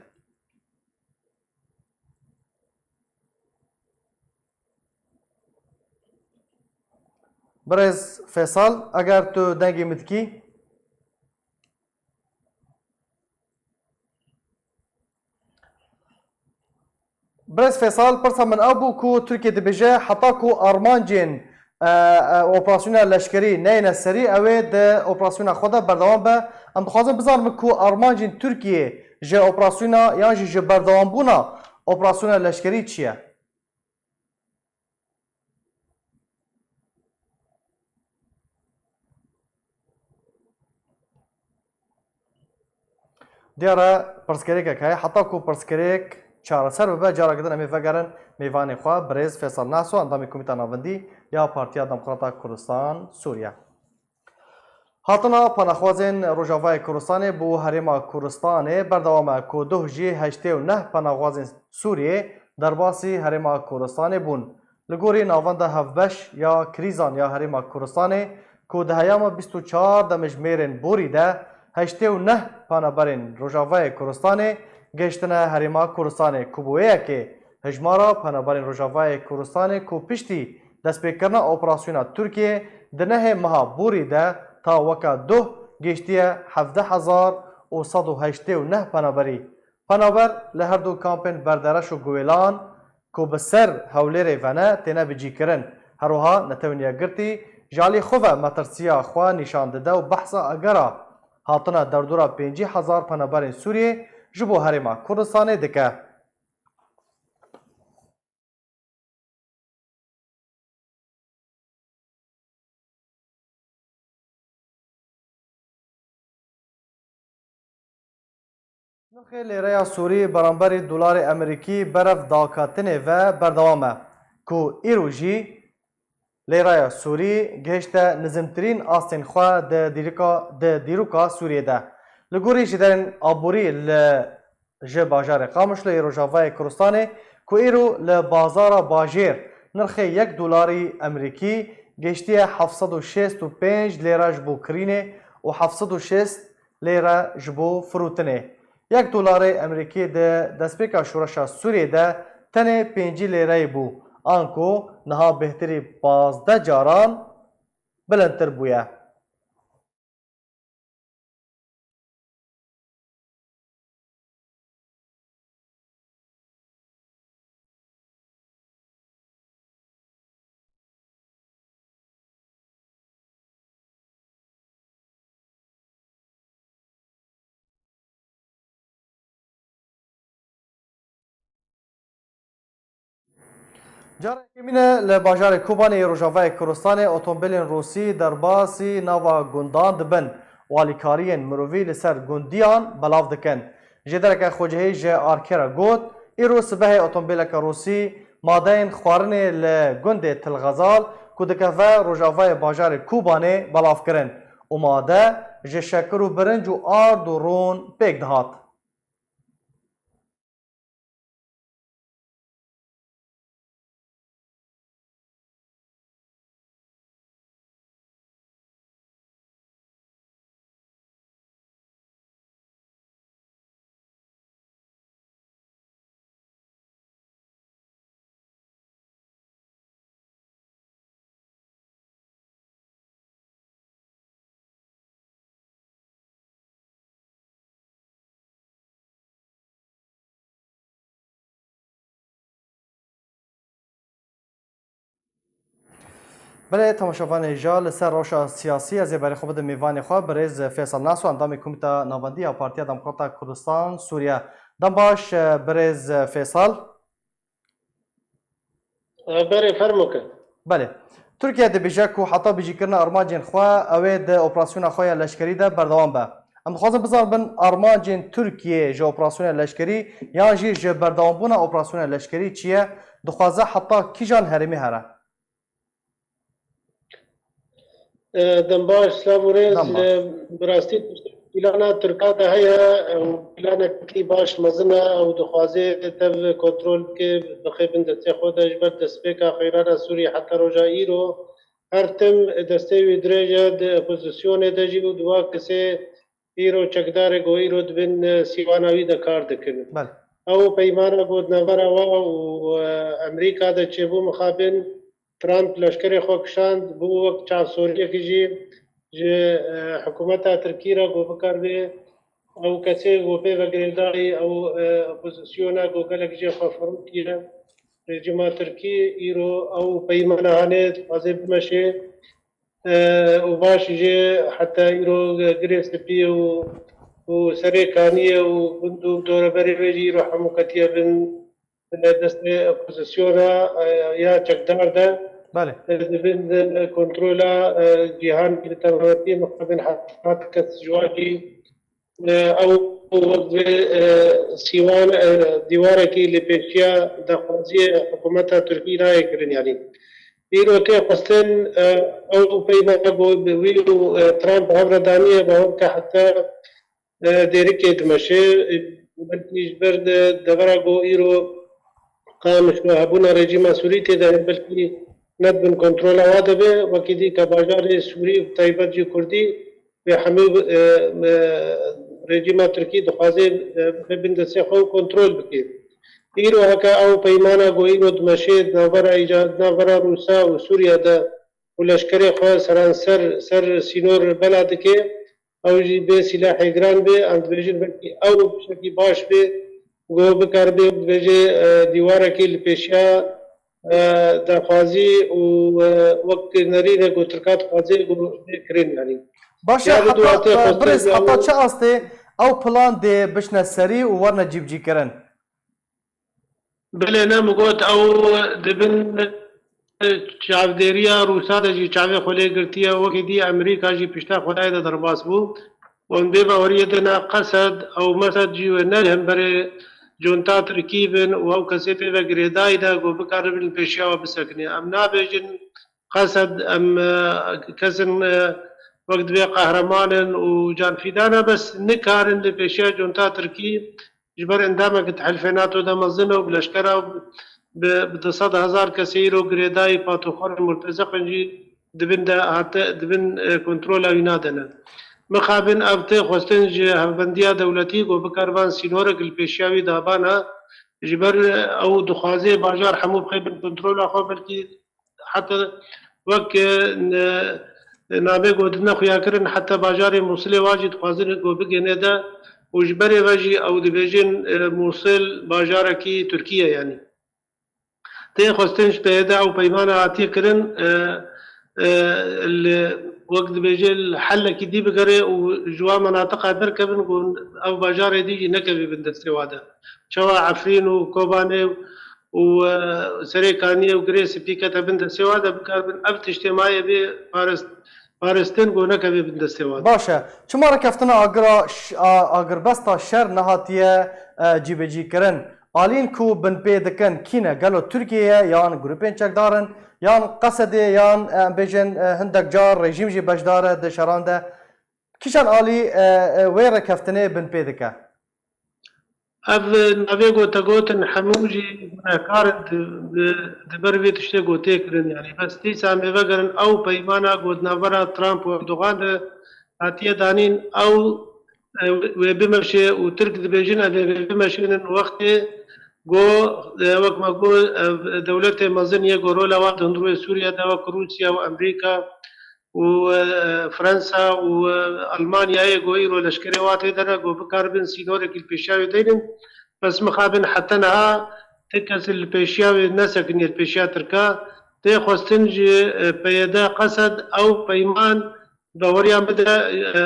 Birêz Fêsal, eger tu dengê min dikî. Birêz Fêsal, pirsa min ew bû ku Tirkiye dibêje heta ku armancên, e, e, operasyona leşkerî neyne serî, ew ê di operasyona xwe de berdewam be. Em dixwazin bizanin ku armancên Tirkiye ji operasyona yan jî ji berdewambûna operasyona leşkerî çi ye? Diyar e, pirsgirêkek heye. Heta ku pirsgirêk çareser bibe, careke din em ê vegerin mêvanê xwe, birêz Fêsal Naso, endamê Komîta Navendî ya Partiya Demokrata Kurdistan Sûriye. Hatina panaxwazên Rojavayê Kurdistanê bo Herêma Kurdistanê berdewam e, ku duh jî heştê û neh panaxwazên Sûriyê derbasî Herêma Kurdistanê bûn. Li gorî Navenda Hevbeş ya Krîzan ya Herêma Kurdistanê, ku di heyama bîst û çar demjimêrên borî de heştê û neh penaberên Rojavayê Kurdistanê gihiştine Herêma Kurdistanê, ku bi wê yekê hejmara penaberên Rojavayê Kurdistanê ku piştî destpêkirina operasyona Tirkiyê di nehê meha borî de ta weka duh gihiştiye hevdeh hezar û sed û heştê û neh penaberî. Penaber li her du kampên Berdereş û Guwêlan ku bi ser Hewlêrê ve ne, têne bicîkirin. Her wiha Netewên Yekgirtî ji alî xwe ve metirsiya xwe nîşan dide û behsa agera hatina derdora pêncî hezar penaberên Sûriyê ji bo Herêma Kurdistanê dike. Nirxê lêreya Sûrî beramberî dolarê Amerîkî berev daketinê ve berdewam e, ku îro jî lêreya Sûrî gihişte nizimtirîn astên xwe di dîrika, di dîroka Sûriyê de. Li gorî jêderên aborî li ji bajarê Qamişlo yê Rojavayê Kurdistanê ku îro li bazara bajêr nirxê yek dolarî Amerîkî gihiştiye heft sed û şêst û pênc lêre ji bo kirînê û heft sed û şêst lêre ji bo firotinê. Yek dolarê Amerîkî di destpêka şoreşa Sûriyê de tenê pêncî lêreyê bû, anku niha bêhtirî pazdeh caran bilindtir bûye. Cara yekemîn e li bajarê Kobanê yê Rojavayê Kurdistanê otomobilên Rûsî derbasî nava gundan dibin û alîkariyên mirovî li ser gundiyan belav dikin. Jêdereke xwecihî ji ARKê re got, îro sibehê otomobileke Rûsî madeyên xwarinê li gundê Til Xezal ku dikeve rojavayê bajarê Kobanê belav kirin û made ji şekir û birinc û ard û rûn pêk dihat. Belê, temaşevanê hêja, li ser rewşa siyasî ez ê berê xwe bidim mêvanê xwe, birêz Fêsal Naso, endamê Komîta Navendî ya Partiya Demokrata Kurdistan Sûriye. Dem baş, birêz Fêsal. Berê, fermo ke. Belê. Tirkiye dibêje ku heta bicîkirina armancên xwe, ew ê di operasyona xwe ya leşkerî de berdewam be. Em dixwazin bizanibin armancên Tirkiye ji operasyona leşkerî yan jî ji berdewambûna operasyona leşkerî çi ye? Dixwaze heta kîjan herêmê here? E, dem baş, silav û rêz. Dem baş. E, bi rastî plana Tirka de heye, e, û planek baş mezin e, ew dixwaze tev kontrol bike, bixe bin destê xwe de ji ber destpêka xeyrana Sûriyê heta roja îro. Her tim destê wî dirêj e di opozisyonê de jî û di wa kesê îro çekdarê ku îro di bin, e, sîwana wî de kar dikin. Belê. Ew peymana ku di navbera wa û, e, Amerîka de çêbû mixabin, Trump leşkerê xwe kişand, bû wek çavsoriyekî jî ji, e, hikûmeta Tirkî re ku bikaribe Ew kesê ku pê ve girêdayî ew, e, opozisyona ku gelek jê xwe firotiye rejîma Tirkî, îro ew peymana hane dixwaze bimeşe, e, û baş jê heta îro Girê Spî û, û Serê Kaniyê û gund û doreberê wê jî îro hemû ketiye bin destê opozisyona, e, ya çekdar de. Belê. E, di bin, e, kontrola, e, cîhan li tevatî mixabin heft kes ji wan jî, e, ew wek vê, e, sîwan, e, dîwarekî li pêşiya daxwaziyê hikûmeta Tirkî nayê kirin, yanî. Îro tê xwestin, e, ew peyma ku bi wî û, e, Trump hev re daniye, bi hev ke heta e, dêrikê dimeşe, e, belkî ji ber de devera ku îro qamij û hebûna rejîma Sûrî tê de hene, belkî ne di bin kontrola wa de be, wekî dî ke bajarê Sûrî û bi taybet jî Kurdî wê hemî, e, e, rejîma Tirkî dixwaze, e, bixe bin destê xwe û kontrol bike. Îro heke ew peymana ku îro dimeşe di navbera îca-, di navbera Rûsa û Sûriya de û leşkerê xwe seranser ser sînor bela dike, ew jî bê sîlahê giran bê, em dibêjin belkî ew tiştekî baş bê, ku bikaribe dibêje, e, dîwarekî li pêşiya, e, daxwazî û, e, wek nerîne ku Tirka dixwaze ku bê kirin, yanî. Baş e, Ya bi heta, duwatê e, xwestin birêz, ya heta û çi astê ew plan dê bişne serî û werine cîbicîkirin? Belê, ne min got, ew di bin çavdêriya Rûsa de jî çavê xwe lê girtiye, wekî dî Amerîka jî pişta xwe dayê de derbas bû. Û em bê baweriyê de ne Qesed, ew Mesed jî wê ne li hemberê conta Tirkî bin û ew kesê pê ve girêdayî de ku bikaribin li pêşiya we bisekinê. Em nabêjin Qesed, em, e, kesin, e, wek divê qehreman in û canfîdan e, bes nikarin li pêşiya conta Tirkî ji ber endameke di helfê nato de mezin e û bi leşkera bi, bi du sed hezar kesê îro girêdayî patoxorên murtezeqin jî di bin de hate, di bin, e, kontrola wî nadene. Mixabin ev tê xwestin ji hevbendiya dewletî ku bikariban sînorek li pêşiya wî dabana, ji ber, e, ew dixwaze bajar hemû bixê bin kontrola xwe, belkî heta wek, e, ne-, navê ku didine xuya kirin, heta bajarê Mûsilê wa jî dixwazin ku bigihîne de û ji berê ve jî ew dibêjin, e, Mûsil bajarekî Tirkî ye, yanî. Tê xwestin ji P Y D ew peymana hatiye kirin, e, e, li, wek dibêje, li hellekî dî bigere û ji wan menatiqa derkevin ku ew bajarê dî jî nekeve bin destê wa de. Çawa Efrîn û Kobanê û, e, Serê Kaniyê û Girê Spî kete bin destê wa de, bikaribin ev tiştê maye bê parist-, paristin ku nekeve bin destê wa de. Baş e. Çima rêkeftina agira ş-, a-, agirbesta şer nehatiye, e, cîbecîkirin? Aliyên ku binpê dikin kî ne? Gelo Tirkiye ye, yan grûpên çekdar in, yan Qesedê, yan, e, em bêjin, e, hindek car rejîm jî beşdar e di şeran de? Kîjan alî, e, e, wê rêkeftinê binpê dike? Ev navê ku te gotin hemû jî gunehkar in di, di, di ber vê tiştê ku tê kirin, yanî. Bes dîsa em ê vegerin ew peymana ku di navbera Trump û Erdogan de hatiye danîn, ew, e, wê bimeşe û Tirk dibêjin ev ê wê bimeşênin wextê ku, e, wek me got, e, dewletê mezin yê ku rola wan di hundirê Sûriye de wek Rûsya û Amerîka û, e, Fransa û, e, Almanyayê ku îro leşkerê wa tê de ne ku bikaribin sînorekî li pêşiya wê deynin. Bes mixabin heta niha ti kes li pêşiya wê nesekiniye, li pêşiya Tirka. Tê xwestin ji, e, P Y D Qesed ew peyman baweriyan bide, e,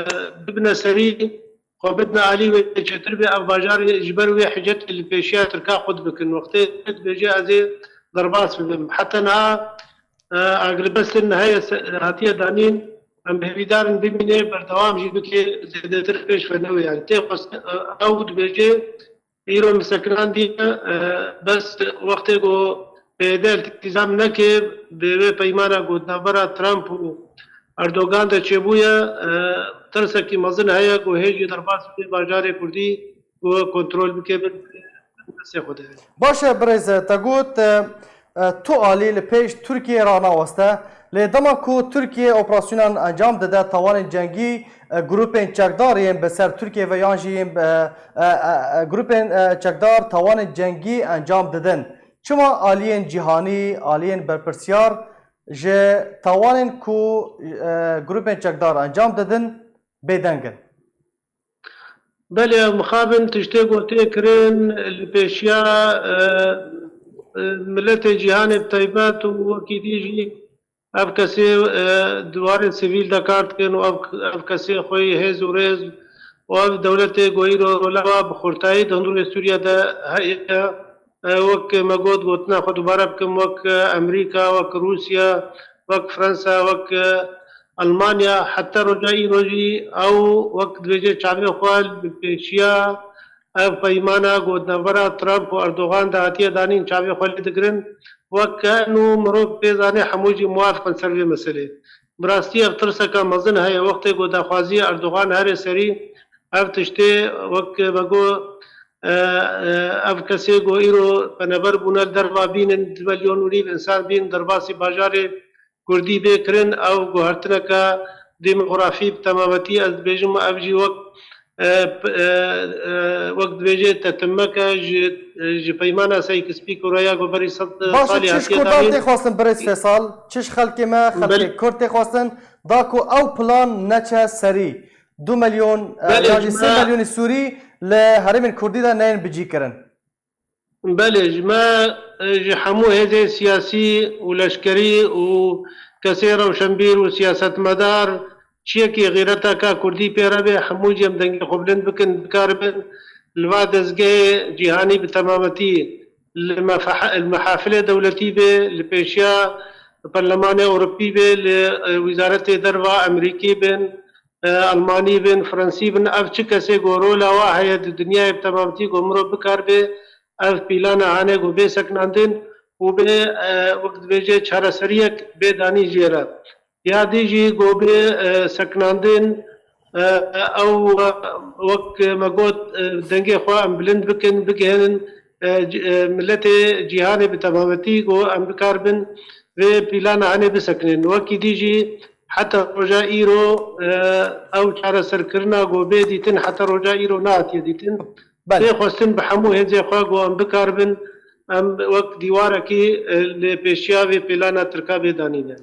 bibine serî, xwe bidine alî wê çêtir bê ev bajarê ji ber wê hicetê li pêşiya Tirka xurt bikin. Wextê dibêje ez ê derbas bibim. Heta niha, e, agirbestin heye se-, hatiye danîn. Em hêvîdar in bimîne, berdewam jî bike, zêdetir pêş ve newê. Yani tê xwest, e, ew dibêje, îro min sekinandiye, e, bes wextê ku P Y D iltizam neke bi vê peymana ku di navbera Trump û Erdogan de çêbûye, e, tirsekî mezin heye ku hê jî derbas bê bajarê Kurdî ku kontrol bike bin destê xwe de. Baş e, birêz, te got, e, e, tu alî li pêş Tirkiyê ranaweste. Lê dema ku Tirkiye operasyonan encam dide, tawanên cengî, e, grûpên çekdar yên bi ser Tirkiye ve yan jî yên, e, e, e, e, grûpên, e, çekdar tawanên cengî encam didin. Çima aliyên cîhanî, aliyên berpirsiyar ji tawanên ku, e, grûpên çekdar encam didin bêdeng in? Belê, ev mixabin tiştê ku tê kirin li pêşiya, e, e, miletê cîhanê bi taybet û wekî dî jî ev kesê, e, di warê sivîl de kar dikin û ev, ev kesê xwe yî hêz û rêz û ev dewletê ku îro rola wa bi xurtayî di hundirê Sûriye de heye, e, wek me got, gotina xwe dubare bikim, wek, e, Amerîka, wek Rûsya, wek Fransa, wek, e, Almanya, heta roja îro jî ew wek dibêje çavê xwe li pêşiya ev peymana ku di navbera Trump û Erdogan de hatiye danîn çavê xwe lê digirin, wek ke nû mirov pê zanê hemû jî muwafiq in ser vê meselê. Bi rastî ev tirseke mezin heye, wextê ku daxwazî Erdogan here serî ev tiştê wek me got, e, e, ev kesê ku îro peneber bûne li derva bînin, du milyon û nîv însan bîn derbasî bajarê Kurdî bê kirin, ew guhertineke demografî bi temametî, ez dibêjim, ev jî wek, e, p-, e, e, wek dibêje tetimeke ji, ji peymana Sykes-Picot re ya ku berî sed Baş e, salî çi ji hatiye Kurdan danîn. Tê xwestin birêz Fêsal? Çi ji xelkê me, xelkê Belê. Kurd tê xwestin, da ku ew plan neçe serî? Du milyon, e, Belê, yan jî ji sê me milyonî Sûrî li herêmên Kurdî de neyên bicî kirin. Belê, ji me, e, ji hemû hêzên siyasî û leşkerî û kesê rewşenbîr û siyasetmedar çiyekî xîreteke Kurdî pê re be, hemû jî em dengê xwe bilind bikin, bikaribin li va dezgehê cîhanî bi temametî, li mefa-, li mehafilê dewletî be, li pêşiya Perlemanê Ewropî be, li, e, Wîzaretê Derva Amerîkî bin, e, Almanî bin, Fransî bin, ev çi kesê ku rola wa heye di dinyayê bi temamtî ku mirov bikaribe ev pîlana hane ku bê seknandin û bê, e, wek dibêje çareseriyek bê danî jê re. Ya dî jî ku bê, e, seknandin, e, ew, e, wek me got, e, dengê xwe em bilind bikin, bigihînin, e, c-, e, miletê cîhanê bi temamtî ku em bikaribin vê pîlana hane bisekinin. Wekî dî jî heta roja îro, e, ew çareserkirina ku bê dîtin heta roja îro nehatiye dîtin. Belê. Tê xwestin bi hemû hêzê xwe ku em bikaribin, em wek dîwarekî, e, li pêşiya vê pîlana tirka bê danîne.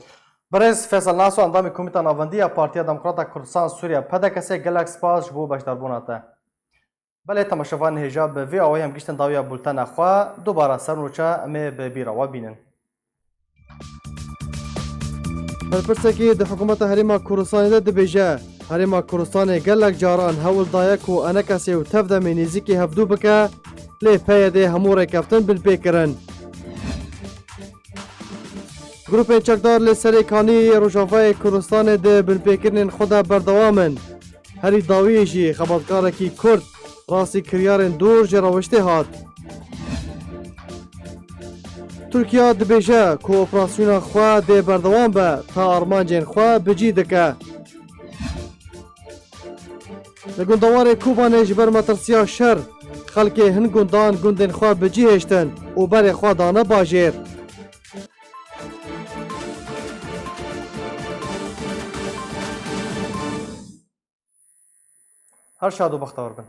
Birêz Fêsal Naso, endamê Komîta Navendî ya Partiya Demokrata Kurdistan Sûriye, P D K S, gelek spas ji bo beşdarbûna te. Belê, temaşevanên hêja, bi vî awayî em giştin dawiya bultena xwe. Dubara ser nûçe em ê bi bîra we bînin. Berpirsekî di Hikûmeta Herêma Kurdistanê de dibêje, Herêma Kurdistanê gelek caran hewl daye ku ENKSê û TEV-DEMê nêzîkî hevdû bike, lê P Y D hemû rêkeftin binpê kirin. Grûpên çekdar li Serê Kanî yê Rojavayê Kurdistanê di binpêkirinên xwe de berdewam in. Herî dawiyê jî xebatkarekî Kurd rastî kiryarên dûr ji rewiştê hat. Tirkiye dibêje ku operasyona xwe dê berdewam be ta armancên xwe bi cî dike. Li gundewarê Kobanê ji ber metirsiya şer, xelkê hin gundan gundên xwe bi cî hêştin û berê xwe dane bajêr. Her şad û bextewar bin.